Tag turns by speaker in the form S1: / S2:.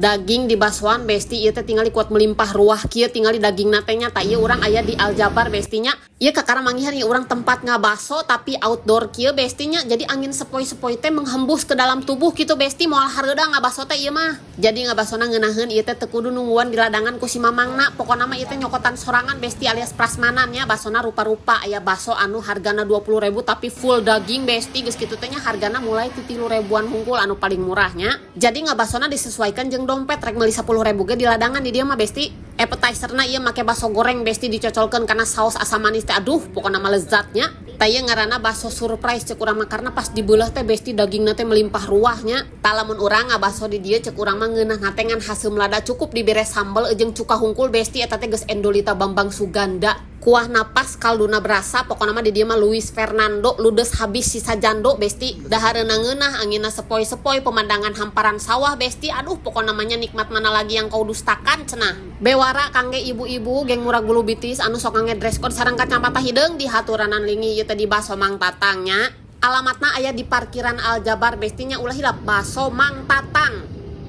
S1: Daging di basoan, Besti, ieu teh tingali kuat melimpah ruah kieu tingali daging teh nya. Tah, ieu urang aya di Aljabar, Besti, nya. Ieu kakara manggihan ieu urang tempat ngabaso tapi outdoor kieu, Besti, nya. Jadi angin sepoi-sepoi teh menghembus ke dalam tubuh gitu, Besti. Moal hareudang ngabaso teh ieu mah. Jadi ngabasona ngeunaheun ieu teh, teu kudu nungguan di ladangan ku si mamangna. Pokona mah ieu teh nyokotan sorangan, Besti, alias prasmanan nya. Basona rupa-rupa, aya baso anu hargana 20.000 tapi full daging, Besti. Geus kitu teh nya hargana mulai ti 3 ribuan hungkul anu paling murahnya. Jadi ngabasona disesuaikan jeung dompet, rek meuli 10.000 ge di ladangan di dieu mah, Besti. Appetizerna ieu make baso goreng, Besti, dicocolkeun kana saus asam manis teh. Aduh, pokokna mah lezatnya. Tah, ieu ngaranna baso surprise cek urang mah karena pas dibelah teh, Besti, dagingna teh melimpah ruahnya. Tah, lamun urang ngabaso di dieu, cek urang mah ngeunah teh ngan haseum lada, cukup dibere sambel jeung cuka hungkul, Besti, eta teh geus endolita Bambang Suganda. Kuah napas, kalduna berasa, pokokna mah di dieu mah Luis Fernando ludes habis sisa jando, Besti. Dahareuna ngeunah, anginna sepoi-sepoi, pemandangan hamparan sawah, Besti. Aduh, pokokna mah nya nikmat mana lagi yang kau dustakan cenah. Bewara kangge ibu-ibu geng murag bulu bitis anu sok ngangge dress code sareng kacamata hideung, di haturanan lingi ieu teh di Baso Mang Tatang nya. Alamatna aya di parkiran Aljabar, Besti, nya. Ulah hilap, Baso Mang Tatang.